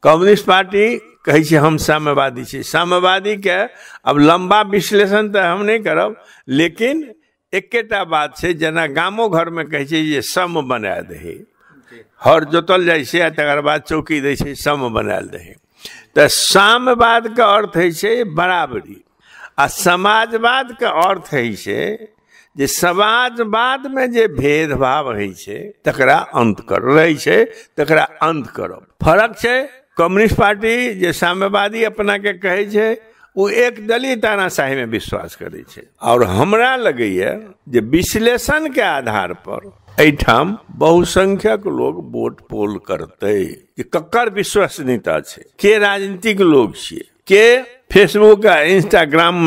Communist party कहै छै हम साम्यवादी छी। साम्यवादीके अब लम्बा विश्लेषण तऽ हम नहि करब, लेकिन एकेटा बात छै, जेना गामो घरमे कहै छै जे सम बना दही, हर जोतल जाइ छै आ तकर बाद चौकी दै छै, सम बनायल दही। तऽ साम्यवादके अर्थ होइ छै बराबरी, आ समाजवादके अर्थ होइ छै जे समाजवादमे जे भेदभाव होइ छै तकरा अन्त कर रहै छै, तकरा अन्त करब। फरक छै, कम्युनिस्ट पार्टी जे साम्यवादी अपनाके कहै छै ओ एकदलीय तानाशाहीमे विश्वास करै छै। आओर हमरा लगैए जे विश्लेषणके आधार पर एहिठाम बहुसंख्यक लोग वोट पोल करतै कि ककर विश्वसनीयता छै, के राजनीतिक लोग छियै, के फेसबुक आ इंस्टाग्राम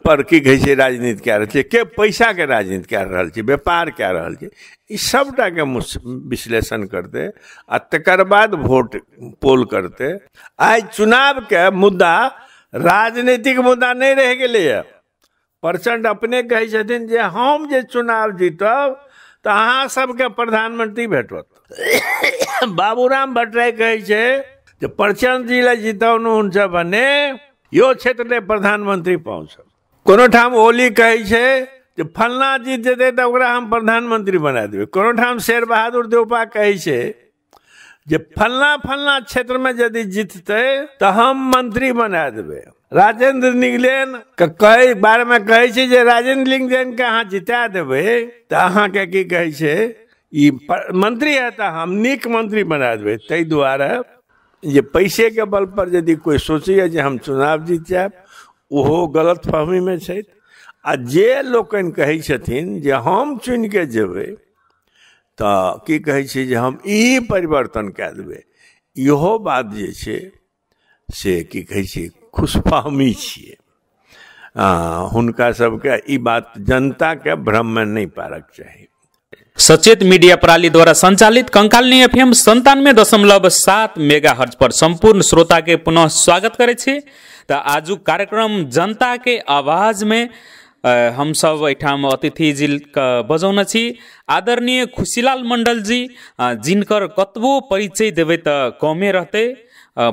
पर की कहै छै राजनीति कए रहल छै, के पैसाके राजनीति कए रहल छै, व्यापार कए रहल छै, ई सबटाके विश्लेषण करतै आ तकर बाद वोट पोल करतै। आइ चुनावके मुद्दा राजनीतिक मुद्दा नहि रहि गेलैए। प्रचंड अपने कहै छथिन जे हम जे चुनाव जीतब तऽ अहाँ सबके प्रधानमंत्री भेटत। बाबूराम भट्टराई कहै छै जे प्रचंड जी लए जिताउनुहुन्छ भने यो क्षेत्रले प्रधानमंत्री पाउँछ। कोनो ठाम ओली कहै छै जे फल्ना जीत जेतै तऽ ओकरा हम प्रधानमंत्री बना देबै। कोनो ठाम शेर बहादुर देउपा कहै छै जे फल्ना फल्ना क्षेत्रमे यदि जीततै तऽ हम मंत्री बना देबै। राजेंद्र निगलेन के कहै बारेमे कहै छै जे राजेंद्र निगलेन के अहाँ जिता देबै तऽ अहाँके की कहै छै ई मंत्री है तऽ हम नीक मंत्री बना देबै। ताहि दुआरे जे पैसे के बल पर यदि कोइ सोचैए जे हम चुनाव जीत जायब, ओहो गलत फहमीमे छथि। आ जे लोकनि कहै छथिन जे हम चुनिके जेबै तऽ की कहै छै जे हम ई परिवर्तन कए देबै, इहो बात जे छै से की कहै छै खुशफहमी छियै। हुनका सबके ई बात जनताके भ्रममे नहि पारक चाही। सचेत मीडिया प्रणाली द्वारा संचालित कंकालिनी एफएम 97.7 मेगाहर्ट्ज पर संपूर्ण श्रोता के पुनः स्वागत करै छी। तऽ आजुक कार्यक्रम जनता के आवाज में हम सब एहिठाम अतिथि जी के बजौने छी आदरणीय खुशीलाल मंडल जी, जिनकर कतबो परिचय देबै तऽ कमे रहतै,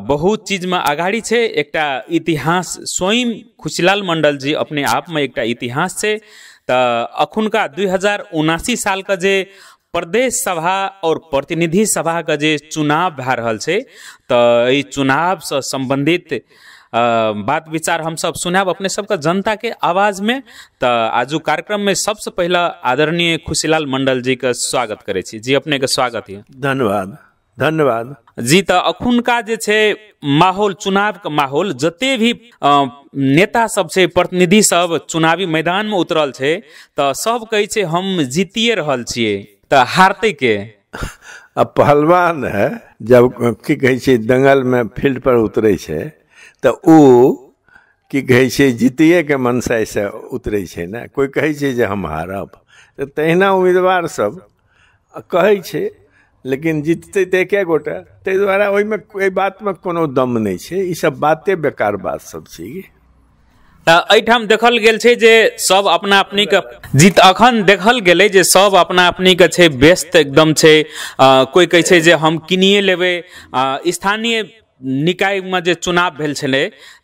बहुत चीजमे अगाडि छै। एकटा इतिहास स्वयं खुशीलाल मंडल जी अपने आपमे एकटा इतिहास छै। तऽ अखुनका 2079 सालके जे प्रदेश सभा और प्रतिनिधि सभाके जे चुनाव भए रहल छै, तऽ एहि चुनावसँ सम्बन्धित बात विचार हम सब सुनायब अपने सबके जनता के आवाज में। तऽ आजुक कार्यक्रम में सबसे पहला आदरणीय खुशीलाल मंडल जी के स्वागत करै छी। जी अपने के स्वागत है। धन्यवाद धन्यवाद जी। तऽ अखुनका जे छै माहौल, चुनाव के माहौल, जते भी नेता सब छै, प्रतिनिधि सब चुनावी मैदान में उतरल छै, तऽ सब कहै छै हम जीतिए रहल छियै, तऽ हारतै के? अब पहलवान है जब की कहै छै दंगल में फील्ड पर उतरै छै तऽ ओ की कहै छै जीतिए के मनसायसँ उतरै छै ने, कोइ कहै छै जे हम हारब, तऽ तहिना उम्मीदवार सब कहै छै, लेकिन जीततै तऽ एके गोटा। ताहि दुआरे ओहिमे एहि बातमे कोनो दम नहि छै, ई सब बाते बेकार बात सब छै। तऽ एहिठाम देखल गेल छै जे सब अपना अपनी के जीत, अखन देखल गेलै जे सब अपना अपनी के छै व्यस्त एकदम छै। कोइ कहै छै जे हम किनिए लेबै। स्थानीय निकायमे जे चुनाव भेल छलै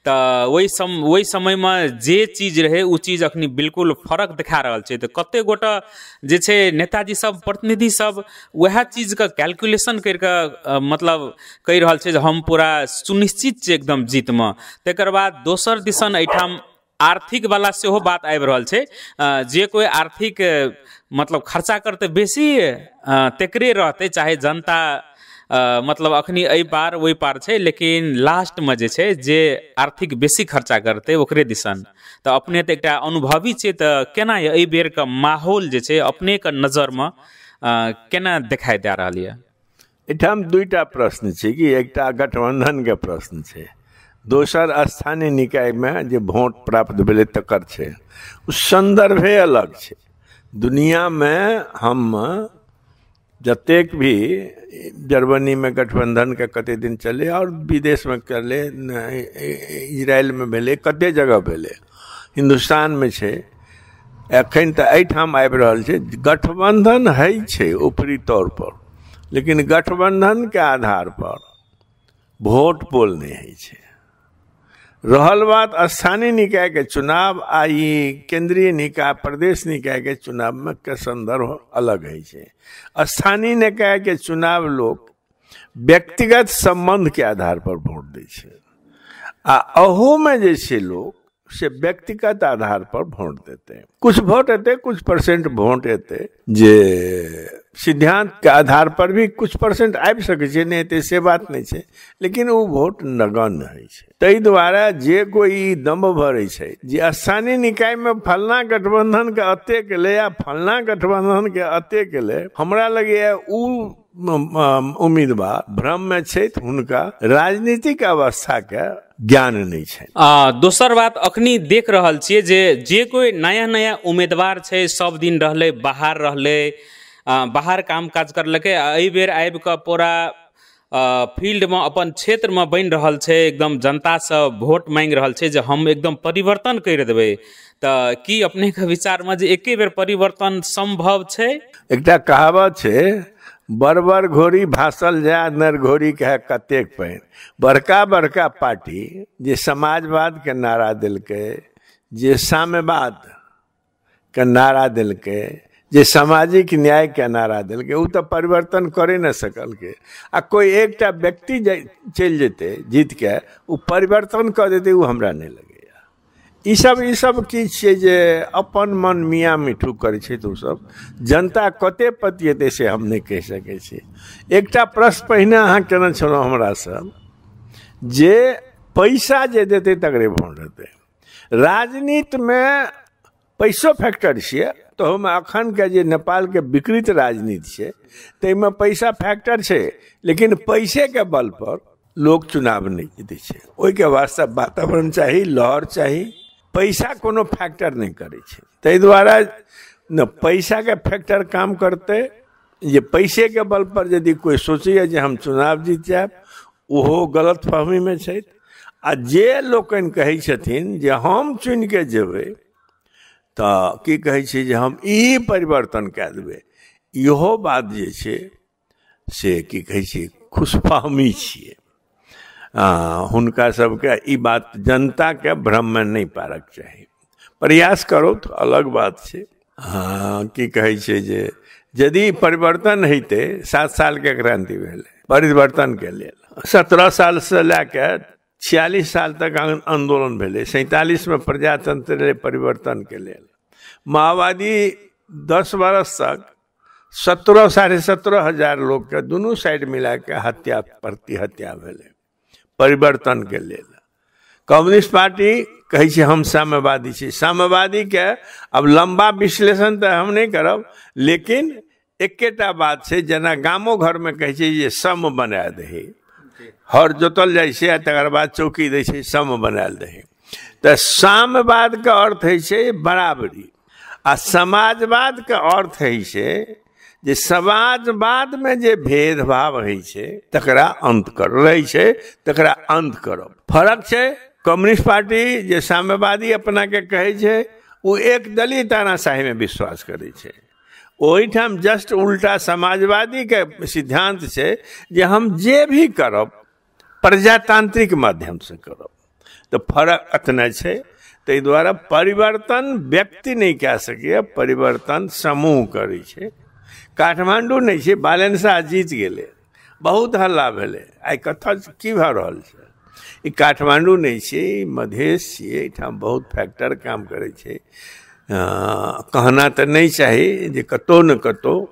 तऽ ओहि समयमे जे चीज रहै ओ चीज अखनी बिल्कुल फरक देखा रहल छै। तऽ कते गोटा जे छै नेताजी सब, प्रतिनिधि सब वएह चीजके कैलकुलेशन करिके मतलब कहि रहल छै जे हम पूरा सुनिश्चित छियै एकदम जीतमे। तकर बाद दोसर दिसन एहिठाम आर्थिक वाला सेहो बात आबि रहल छै, जे कोइ आर्थिक मतलब खर्चा करतै बेसी तेकरे रहतै, चाहे जनता मतलब अखनी एहि पार ओहि पार छै, लेकिन लास्टमे जे छै जे आर्थिक बेसी खर्चा करतै ओकरे दिसन। तऽ अपने तऽ एकटा अनुभवी छियै, तऽ केना एहि बेरके माहौल जे छै अपनेके नजरमे केना देखाइ दए रहल यऽ? एहिठाम दुईटा प्रश्न छै कि एकटा गठबंधनके प्रश्न छै, दोसर स्थानीय निकायमे जे वोट प्राप्त भेलै तकर छै। ओ सन्दर्भे अलग छै। दुनियामे हम जतेक भी जर्मनीमे गठबंधनके कते दिन चले और विदेशमे चले, इजरायलमे भेलै, कते जगह भेलै, हिन्दुस्तानमे छै, एखन तऽ एहिठाम आबि रहल छै। गठबंधन होइ छै ऊपरी तौर पर, लेकिन गठबंधनके आधार पर भोट पोल नहि होइ छै। रहल बात स्थानीय निकायके चुनाव आ ई केंद्रीय निकाय प्रदेश निकायके चुनावमे के संदर्भ अलग होइ छै। स्थानीय निकायके चुनाव लोक व्यक्तिगत सम्बन्धके आधार पर वोट दै छै आ अहूमे जे छै लोक से व्यक्तिगत आधार पर वोट देते। कुछ वोट एतै, कुछ परसेंट वोट एतै जे सिद्धांत के आधार पर भी कुछ परसेंट आबि सकै छै, नहि एतै से बात नहि छै, लेकिन ओ वोट नगण्य होइ छै। ताहि दुआरे जे कोइ दम्भ भरै छै जे स्थानीय निकायमे फलना गठबंधनके एतेक लै आ फलना गठबंधनके एतेक लै, हमरा लगैए ओ उम्मीदवार भ्रममे छथि, हुनका राजनीतिक अवस्थाके ज्ञान नहि छै। दोसर बात अखनी देख रहल छियै जे जे कोइ नया नया उम्मीदवार छै, सब दिन रहलै बाहर, रहलै बाहर काम काज करलकै, एहि बेर आबि कऽ पूरा फील्डमे अपन क्षेत्रमे बनि रहल छै, एकदम जनतासँ वोट मांगि रहल छै जे हम एकदम परिवर्तन करि देबै। तऽ की अपनेके विचारमे जे एके बेर परिवर्तन सम्भव छै? एकटा कहावत छै, बड़ बड़ घोड़ी भासल जाय नर घोड़ी कहे कतेक पानि। बड़का बड़का पार्टी जे समाजवादके नारा देलकै, जे साम्यवादके नारा देलकै, जे सामाजिक न्यायके नारा देलकै, ओ तऽ परिवर्तन करे नहि सकलकै। आ कोइ एकटा व्यक्ति चलि जेतै जीतके, ओ परिवर्तन कऽ देतै, ओ हमरा नहि लगैए। ईसब की छियै जे अपन मन मियाँ मिठू करै छै, तऽ ओसब जनता कते पतिएतै से हम नहि कहि सकै छी। एकटा प्रश्न पहिने अहाँ केने छलहुँ हमरासँ जे पैसा जे देतै तकरे वोट हेतै। राजनीतिमे पैसो फैक्टर छियै, तहूमे अखनके जे नेपालके विकृत राजनीति छै ताहिमे पैसा फैक्टर छै, लेकिन पैसेके बल पर लोक चुनाव नहि जीतै छै। ओहिके वास्ते वातावरण चाही, लहर चाही, पैसा कोनो फैक्टर नहि करै छै। ताहि दुआरे ने पैसाके फैक्टर काम करतै, जे पैसेके बल पर यदि कोइ सोचैए जे हम चुनाव जीत जायब, ओहो गलत फहमीमे छथि। आ जे लोकनि कहै छथिन जे हम चुनिके जेबै तऽ की कहै छै जे हम ई परिवर्तन कए देबै, इहो बात जे छै से की कहै छै खुशफहमी छियै। हुनका सबके ई बात जनताके भ्रममे नहि पारक चाही। प्रयास करो तऽ अलग बात छै। की कहै छै जे यदि परिवर्तन हेतै, 7 सालके क्रांति भेलै परिवर्तनके लेल, 17 सालसँ लए कऽ 46 साल तक आन्दोलन भेलै, 47में प्रजातंत्र परिवर्तनके लेल। माओवादी 10 बरस तक 17 17.5 हजार लोकके दुनू साइड मिलाके हत्या प्रति हत्या भेलै परिवर्तनके लेल। कम्युनिस्ट पार्टी कहै छै हम साम्यवादी छी, साम्यवादीके अब लम्बा विश्लेषण तऽ हम नहि करब, लेकिन एकेटा बात छै, जेना गामो घरमे कहै छै जे सम बना दही, हर जोतल जाइ छै आ तकर बाद चौकी दै छै, सम बनायल दही। तऽ साम्यवादके अर्थ होइ छै बराबरी, आ समाजवादके अर्थ होइ छै जे समाजवादमे जे भेदभाव होइ छै तकरा अन्त कर रहै छै, तकरा अन्त करब। फरक छै, कम्युनिस्ट पार्टी जे साम्यवादी अपनाके कहै छै ओ एक दलीय तानाशाहीमे विश्वास करै छै, ओहिठाम जस्ट उल्टा समाजवादीके सिद्धांत छै जे हम जे भी करब प्रजातांत्रिक माध्यमसँ करब। तऽ फरक एतना छै। ताहि दुआरे परिवर्तन व्यक्ति नहि कए सकैए, परिवर्तन समूह करै छै। काठमांडू नहि छै, बालेन शाह जीत गेलै, बहुत हल्ला भेलै, आइ कतऽ की भऽ रहल छै। ई काठमांडू नहि छै, मधेश छियै, एहिठाम बहुत फैक्टर काम करै छै। कहना तऽ नहि चाही जे कतहु ने कतहु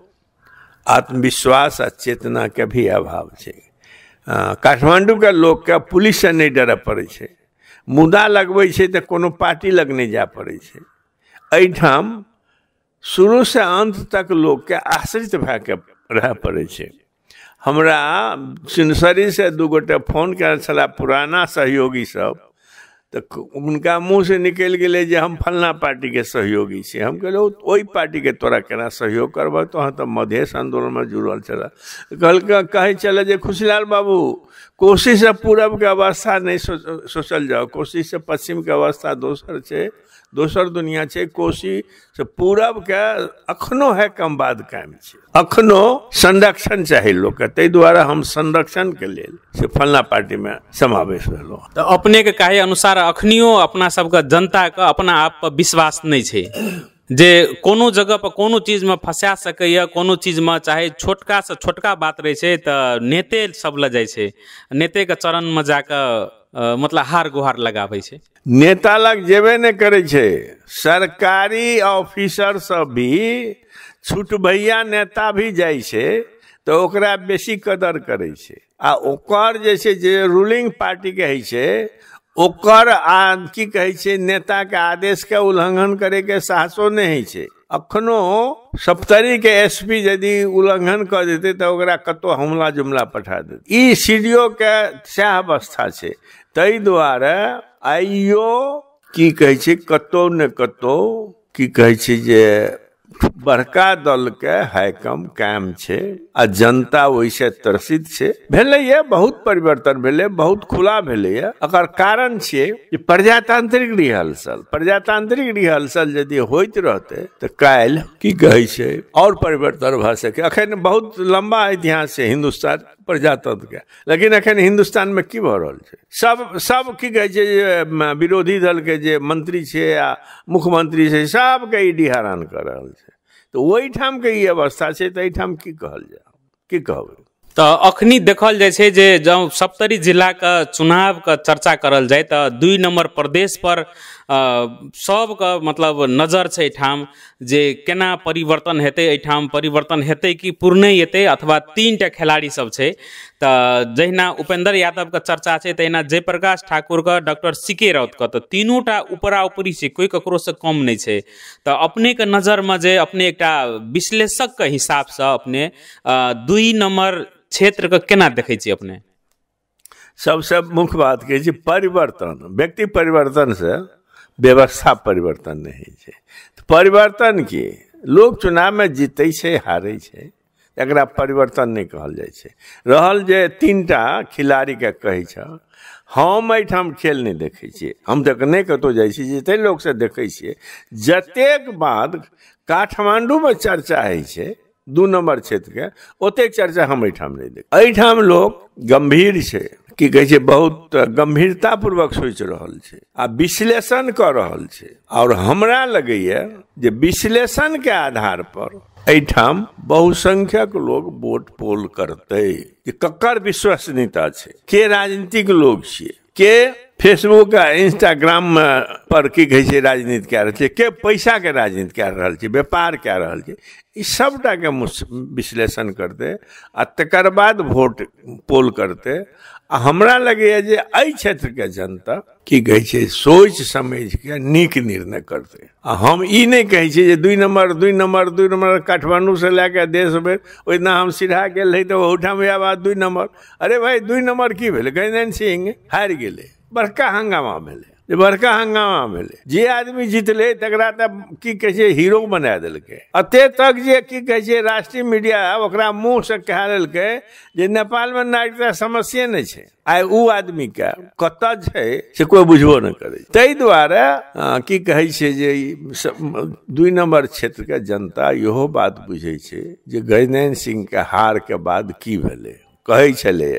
आत्मविश्वास आ चेतनाके भी अभाव छै। काठमांडूके लोकके पुलिससँ नहि डरय पड़ै छै, मुदा लगबै छै तऽ कोनो पार्टी लग नहि जाय पड़ै छै। एहिठाम शुरूसँ अन्त तक लोकके आश्रित भए कऽ रहय पड़ै छै। हमरा सिनसरीसँ 2 गोटे फोन कयल छलाह पुराना सहयोगी सब, तऽ हुनका मुँहसँ निकलि गेलै जे हम फलना पार्टीके सहयोगी छी। हम कहलियै ओहि पार्टीके तोरा केना सहयोग करबह, तोहन तऽ मधेश आन्दोलनमे जुड़ल छलह। कहलकै, कहै छलै जे खुशीलाल बाबू कोशीसँ पूरबके अवस्था नहि सोचल जाउ, कोशीसँ पश्चिमके अवस्था दोसर छै, दोसर दुनिया छै। कोसी से पूरबके अखनो है कम बाद कायम छै, अखनो संरक्षण चाही लोकके, ताहि दुआरे हम संरक्षणके लेल से फलना पार्टीमे समावेश भेलहुँ। तऽ अपनेके कहे अनुसार अखनियो अपना सबके जनताके अपना आप पर विश्वास नहि छै जे कोनो जगह पर कोनो चीजमे फंसा सकैए, कोनो चीजमे चाहे छोटका से छोटका बात रहै छै तऽ नेते सब लऽ जाइ छै, नेतेके चरणमे जाकऽ मतलब हार गुहार लगाबै छै। नेता लग जेबे नहि करै छै, सरकारी ऑफिसर सब भी छुटभैया नेता भी जाइ छै तऽ ओकरा बेसी कदर करै छै। आ ओकर जे छै जे रूलिंग पार्टीके होइ छै ओकर आ की कहै छै नेताके आदेशके उल्लंघन करैके साहसो नहि होइ छै। अखनो सप्तरीके एसपी यदि उल्लंघन कऽ देतै तऽ ओकरा कतहु हमला जुमला पठा देतै। ई सीडीओ के सएह अवस्था छै। ताहि दुआरे आइयो की कहै छै कतहु ने कतहु की कहै छै जे बड़का दलके हाइकम कायम छै आ जनता ओहिसँ त्रसित छै। भेलैए बहुत परिवर्तन भेलै, बहुत खुला भेलैए। एकर कारण छियै जे प्रजातांत्रिक रिहर्सल, प्रजातांत्रिक रिहर्सल यदि होइत रहतै तऽ काल्हि की कहै छै आओर परिवर्तन भऽ सकै। अखन बहुत लम्बा इतिहास छै हिन्दुस्तान प्रजातंत्रके, लेकिन अखन हिन्दुस्तानमे की भऽ रहल छै, सब सब की कहै छै जे विरोधी दलके जे मंत्री छै आ मुख्यमंत्री छै सबके ईडी हैरान कऽ रहल छै। तऽ ओहिठामके ई अवस्था छै, तऽ एहिठाम की कहल जाय, की कहबै। तऽ अखनी देखल जाइ छै जे जँ सप्तरी जिलाके चुनावके चर्चा करल जाय तऽ 2 नम्बर प्रदेश पर सबके मतलब नजर छै एहिठाम जे केना परिवर्तन हेतै, एहिठाम परिवर्तन हेतै कि पूर्ण एतै अथवा 3टा खिलाड़ी सब छै। तऽ जहिना उपेंद्र यादवके चर्चा छै तहिना जयप्रकाश ठाकुरके, डॉक्टर सी के राउतके, तऽ तीनूटा उपरा उपरी छै, कोइ ककरोसँ कम नहि छै। तऽ अपनेके नजरमे जे अपने एकटा विश्लेषकके हिसाबसँ अपने 2 नम्बर क्षेत्रके केना देखै छियै अपने? सबसे मुख्य बात कहै छै परिवर्तन, व्यक्ति परिवर्तन से व्यवस्था परिवर्तन नहि होइ छै। परिवर्तन की लोक चुनावमे जीतै छै हारै छै, एकरा परिवर्तन नहि कहल जाइ छै। रहल जे 3टा खिलाड़ीके कहै छ, हम एहिठाम खेल नहि देखै छियै, हम तऽ नहि कतहु जाइ छी, जतेक लोकसँ देखै छियै जतेक बात काठमाण्डूमे चर्चा होइ छै 2 नम्बर क्षेत्रके, ओतेक चर्चा हम एहिठाम नहि देख। एहिठाम लोक गम्भीर छै, की कहै छै बहुत गम्भीरतापूर्वक सोचि रहल छै आ विश्लेषण कऽ रहल छै। आओर हमरा लगैए जे विश्लेषणके आधार पर एहिठाम बहुसंख्यक लोग वोट पोल करतै कि ककर विश्वसनीयता छै, के राजनीतिक लोग छियै, के फेसबुक आ इंस्टाग्राम पर की कहै छै राजनीति कए रहल छै, के पैसाके राजनीति कए रहल छै, व्यापार कए रहल छै, ई सबटाके विश्लेषण करतै आ तकर बाद वोट पोल करतै। आ हमरा लगैए जे एहि क्षेत्रके जनता की कहै छै सोचि समझिके नीक निर्णय करतै। आ हम ई नहि कहै छी जे 2 नम्बर 2 नम्बर 2 नम्बर काठमाण्डूसँ लए कऽ देश भरि, ओहि दिना हम सिरहा गेल रही तऽ ओहूठाम इएह बात 2 नम्बर। अरे भाई 2 नम्बर की भेलै? गजेन्द्र सिंह हारि गेलै, बड़का हंगामा भेलै, जे बड़का हंगामा भेलै, जे आदमी जीतलै तकरा तऽ की कहै छै हीरो बना देलकै। एते तक जे की कहै छै राष्ट्रीय मीडिया ओकरा मुँहसँ कहा देलकै जे नेपालमे नागरिकता समस्ये नहि छै। आइ ओ आदमीके कतऽ छै से कोइ बुझबो नहि करै। ताहि दुआरे की कहै छै जे 2 नम्बर क्षेत्रके जनता इहो बात बुझै छै जे गजेन्द्र सिंहके हारके बाद की भेलै। कहै छलै,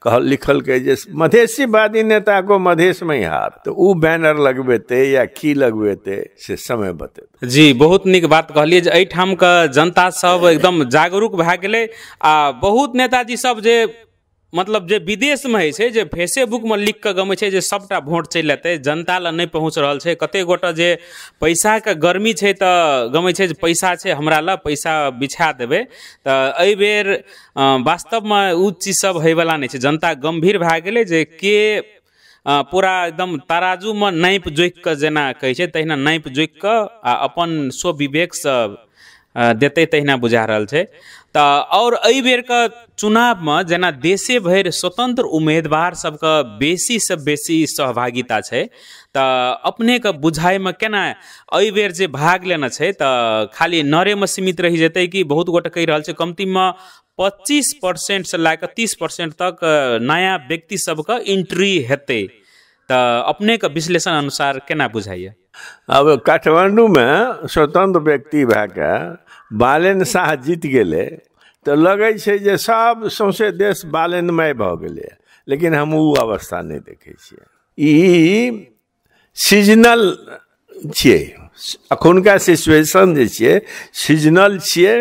कहल लिखलकै जे मधेशीवादी नेता को मधेश में ही हार, तऽ ओ बैनर लगबेतै या की लगबेतै से समय बतेतै। जी बहुत नीक बात कहलियै जे एहिठामके जनता सब एकदम जागरूक भए गेलै आ बहुत नेताजी सब जे मतलब जे विदेशमे होइ छै जे फेसबुकमे लिख कऽ गमै छै जे सबटा वोट चलि एतै, जनता लग नहि पहुँच रहल छै। कतेक गोटा जे पैसाके गर्मी छै तऽ गमै छै जे पैसा छै हमरा लग, पैसा बिछा देबै। तऽ एहिबेर वास्तवमे ओ चीज सब होइवला नहि छै। जनता गम्भीर भए गेलै जे के पूरा एकदम तराजूमे नापि जोखि कऽ जेना कहै छै तहिना नापि जोखि कऽ आ अपन स्वविवेकसँ देतै तहिना बुझा रहल छै। तऽ आओर एहि बेरके चुनावमे जेना देशे भरि स्वतंत्र उम्मीदवार सबके बेसीसँ बेसी सहभागिता छै, तऽ अपनेके बुझाइमे केना एहि बेर जे भाग लेना छै तऽ खाली नरेमे सीमित रहि जेतै कि बहुत गोटे कहि रहल छै कमतीमे 25% से लए कऽ 30% तक नया व्यक्ति सबके एंट्री हेतै, तऽ अपनेके विश्लेषण अनुसार केना बुझाइए? अब काठमांडूमे स्वतंत्र व्यक्ति भए कऽ बालेन शाह जीत गेलै तऽ लगै छै जे सब सौंसे देश बालेनमय भऽ गेलै, लेकिन हम ओ अवस्था नहि देखै छियै। ई सीजनल छियै, अखुनका सिचुएशन जे छियै सीजनल छियै।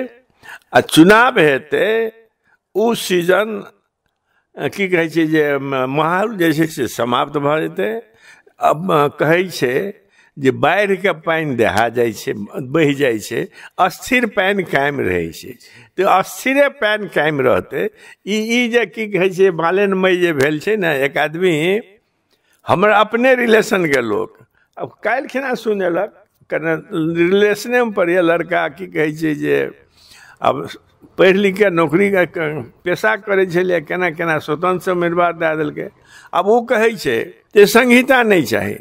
आ चुनाव हेतै ओ सीजन की कहै छै जे माहौल जे छै से समाप्त भऽ जेतै। अब कहै छै जे बाढ़िके पानि दहा जाइ छै, बहि जाइ छै, अस्थिर पानि कायम रहै छै, तऽ अस्थिरे पानि कायम रहतै। ई जे की कहै छै बालेनमय जे भेल छै ने, एक आदमी हमर अपने रिलेशनके लोक अब काल्हि खिना सुनेलक, कने रिलेशनेमे पड़ैए लड़का की कहै छै जे अब पढ़ि लिख कऽ नौकरी पेशा करै छलियै, केना केना स्वतंत्र उम्मीदवार दए देलकै। आब ओ कहै छै जे संहिता नहि चाही,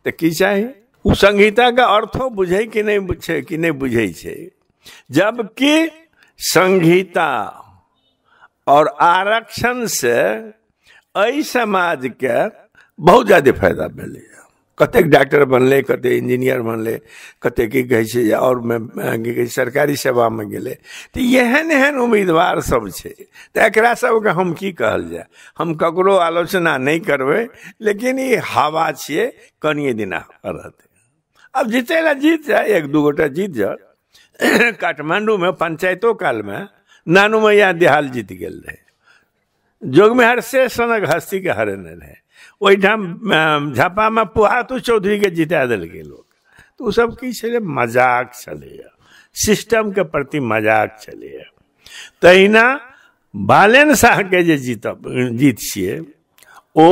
तऽ की चाही? ओ संहिताके अर्थो बुझै कि नहि छै कि नहि बुझै छै। जबकि संहिता और आरक्षण से एहि समाजके बहुत ज्यादा फायदा भेलैए। कतेक डॉक्टर बनलै, कतेक इंजीनियर बनलै, कतेक की कहै छै आओर की कहै सरकारी सेवामे गेलै। तऽ एहन एहन उम्मीदवार सब छै, तऽ एकरा सबके हम की कहल जाय? हम ककरो आलोचना नहि करबै, लेकिन ई हवा छियै, कनिए दिना रहतै। आब जीतै लए जीत जाय, एक दू गोटा जीत जाय। काठमांडूमे पंचायतो कालमे नानू मैया देहाल जीत गेल रहै, जोगमेहर से सनक हस्तीके हरेने रहै। ओहिठाम झापामे पुहातू चौधरीके जिता देलकै लोक। तऽ ओसभ की छलै? मजाक छलैए, सिस्टमके प्रति मजाक छलैए। तहिना बालेन शाहके जे जीत छियै ओ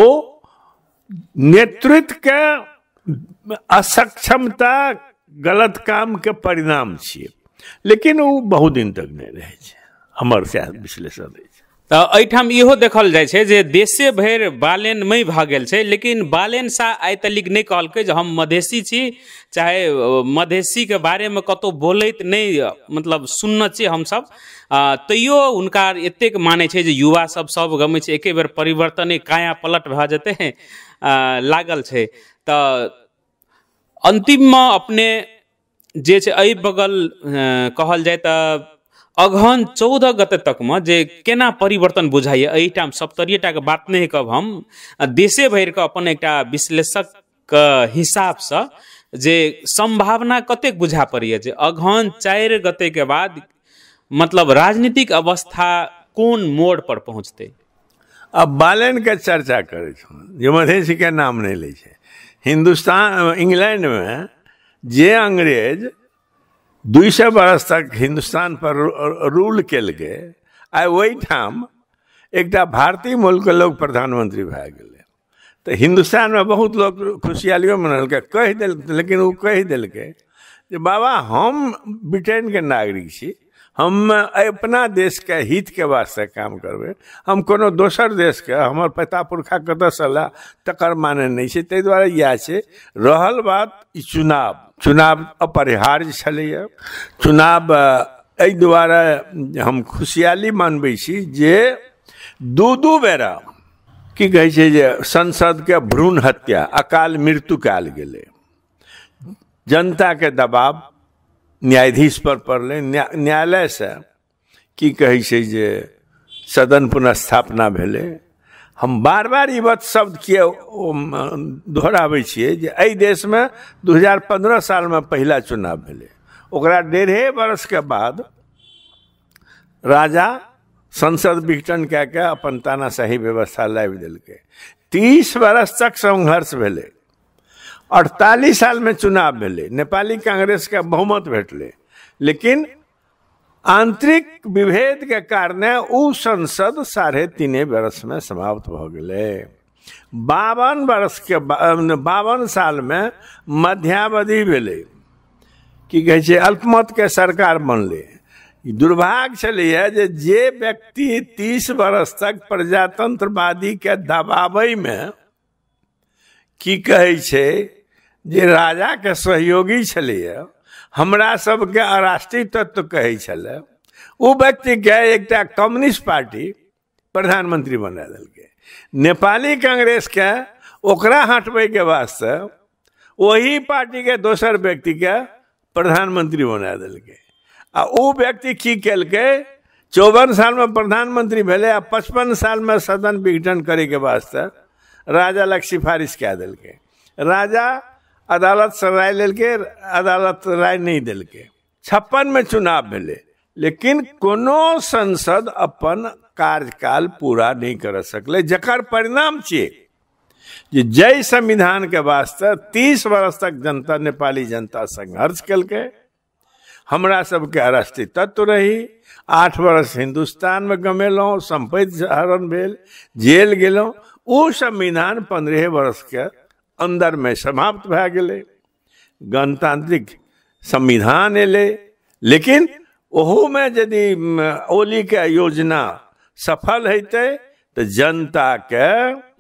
नेतृत्वके असक्षमता, गलत कामके परिणाम छियै, लेकिन ओ बहुत दिन तक नहि रहै छै। हमर सएह विश्लेषण अछि। तऽ एहिठाम इहो देखल जाइ छै जे देशे भरि बालेनमय भऽ गेल छै, लेकिन बालेन शाह आइ तलिक नहि कहलकै जे हम मधेसी छी, चाहे मधेसीके बारेमे कतहु बोलैत नहि, मतलब सुनने छियै हमसभ, तैयो हुनका एतेक मानै छै जे युवा सब सब गमै छै, एके बेर परिवर्तने काया पलट भऽ जेतै लागल छै। तऽ अन्तिममे अपने जे छै एहि बगल कहल जाय तऽ अगहन 14 गते तकमे जे केना परिवर्तन बुझाइए? एहिठाम सप्तरीएटाके बात नहि कहब, हम देशे भरिके अपन एकटा विश्लेषकके हिसाबसँ जे सम्भावना कतेक बुझा पड़ैए जे अगहन 4 गतेके बाद मतलब राजनीतिक अवस्था कोन मोड़ पर पहुँचतै? अब बालेनके चर्चा करै छौ जे मधेसीके नाम नहि लै छै। हिन्दुस्तान इंग्लैंडमे जे अंग्रेज 200 बरस तक हिन्दुस्तान पर रूल केलकै, आइ ओहिठाम एकटा भारतीय मूलके लोक प्रधानमंत्री भए गेलै। तऽ हिन्दुस्तानमे बहुत लोक खुशहालियो मनलकै, कहि देल, लेकिन ओ कहि देलकै जे बाबा हम ब्रिटेनके नागरिक छी, हम अपना देशके हितके वास्ते काम करबै, हम कोनो दोसर देशके, हमर पिता पुरखा कतऽसँ ला तकर माने नहि छै। ताहि दुआरे इएह छै। रहल बात ई चुनाव, चुनाव अपरिहार्य छलैए। चुनाव एहि दुआरे हम खुशहाली मनबै छी जे दू दू बेरा की कहै छै जे संसदके भ्रूण हत्या, अकाल मृत्यु कयल गेलै। जनताके दबाव न्यायाधीश पर पड़लै, न्यायालयसँ की कहै छै जे सदन पुनर्स्थापना भेलै। हम बार बार ई बात शब्द किए दोहराबै छियै जे एहि देशमे 2015 सालमे पहिला चुनाव भेलै, ओकरा 1.5 वर्षके बाद राजा संसद विघटन कए कऽ अपन तानाशाही व्यवस्था लाबि देलकै। 30 वर्ष तक संघर्ष भेलै, 48 सालमे चुनाव भेलै, नेपाली कांग्रेसके बहुमत भेटलै, लेकिन आंतरिक विभेदके कारणे ओ संसद 3.5 वर्षमे समाप्त भऽ गेलै। 52 वर्षके 52 सालमे मध्यावधि भेलै, की कहै छै अल्पमतके सरकार बनलै। दुर्भाग्य छलैए जे जे व्यक्ति 30 वर्ष तक प्रजातंत्रवादीके दबाबैमे की कहै छै जे राजाके सहयोगी छलैए, हमरा सबके अराष्ट्रीय तत्व कहै छलै, ओ व्यक्तिके एकटा कम्युनिस्ट पार्टी प्रधानमंत्री बना देलकै। नेपाली कांग्रेसके ओकरा हटबैके वास्ते ओही पार्टीके दोसर व्यक्तिके प्रधानमंत्री बना देलकै। आ ओ व्यक्ति की केलकै, 54 सालमे प्रधानमंत्री भेलै आ 55 सालमे सदन विघटन करैके वास्ते राजा लग सिफारिश कए देलकै। राजा अदालतसँ राय लेलकै, अदालत राय नहि देलकै। 56 में चुनाव भेलै, लेकिन कोनो संसद अपन कार्यकाल पूरा नहि कर सकलै, जकर परिणाम छियै जे जय संविधान के वास्ते 30 वर्ष तक जनता, नेपाली जनता संघर्ष केलकै। हमरा सबके अराष्ट्रीय तत्व रही, 8 वर्ष हिन्दुस्तानमे गमेलहुँ, सम्पत्ति हरण भेल, जेल गेलहुँ। ओ संविधान 15 वर्षके अन्दरमे समाप्त भए गेलै। गणतांत्रिक संविधान एलै, लेकिन ओहूमे यदि ओलीके योजना सफल हेतै तऽ जनताके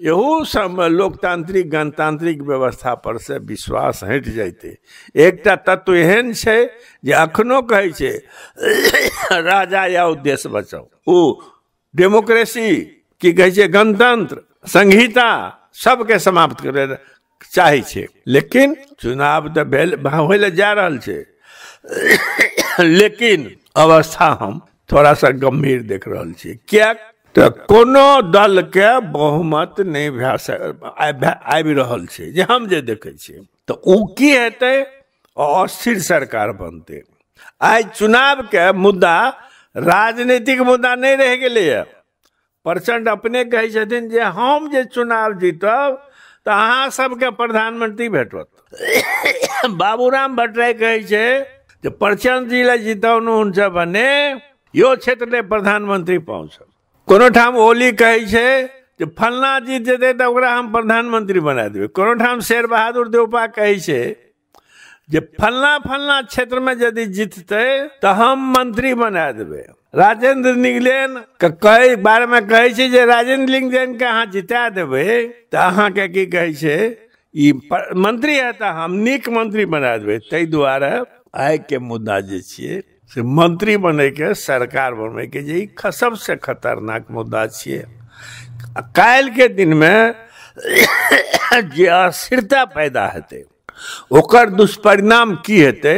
एहू सब लोकतांत्रिक गणतांत्रिक व्यवस्था पर से विश्वास हटि जैतै। एकटा तत्व एहन छै जे अखनो कहै छै राजा या उद्देश्य बचाउ। ओ डेमोक्रेसी की कहै छै, गणतंत्र, संहिता सबके समाप्त करै चाहै छै। लेकिन चुनाव तऽ भेल, होइ लए जा रहल छै, लेकिन अवस्था हम थोड़ा सा गंभीर देख रहल छियै। किएक तऽ कोनो दलके बहुमत नहि भए आबि रहल छै, जे हम जे देखै छियै। तऽ ओ की हेतै, अस्थिर सरकार बनतै। आइ चुनावके मुद्दा राजनीतिक मुद्दा नहि रहि गेलैए। प्रचंड अपने कहै छथिन जे हम जे चुनाव जीतब तऽ अहाँ सबके प्रधानमंत्री भेटत। बाबूराम भट्टराई कहै छै जे प्रचंड जीलाई जिताउनुहुन्छ भने यो क्षेत्रले प्रधानमन्त्री पाउँछ। कोनो ठाम ओली कहै छै जे फल्ना जीत जेतै तऽ ओकरा हम प्रधानमंत्री बना देबै। कोनो ठाम शेर बहादुर देउपा कहै छै जे फल्ना फल्ना क्षेत्रमे यदि जीततै तऽ हम मंत्री बना देबै। राजेंद्र निगलेन के कहै बारेमे कहै छै जे राजेंद्र निगलेन के अहाँ जिता देबै तऽ अहाँके की कहै छै ई मंत्री है तऽ हम नीक मंत्री बना देबै। ताहि दुआरे आइके मुद्दा जे छियै से मंत्री बनैके, सरकार बनैके, जे ई सबसँ खतरनाक मुद्दा छियै। काल्हिके दिनमे जे अस्थिरता पैदा हेतै ओकर दुष्परिणाम की हेतै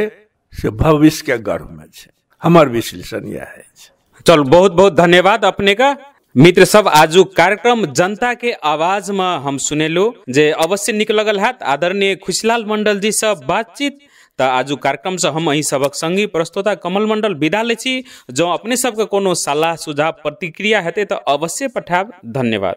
से भविष्यके गर्भमे छै। हमर विश्लेषण इएह अछि। चल, बहुत बहुत धन्यवाद अपने का। मित्र सब, आजू कार्यक्रम जनता के आवाज में हम सुनेलु जे अवश्य निक लगल हैत आदरणीय खुशीलाल मंडल जी से बातचीत। तऽ आजू कार्यक्रम से हम अहीं सबक संगी प्रस्तोता कमल मंडल विदा लै छी। जँ अपने सबके कोनो सलाह सुझाव प्रतिक्रिया हेतै तऽ अवश्य पठायब। धन्यवाद।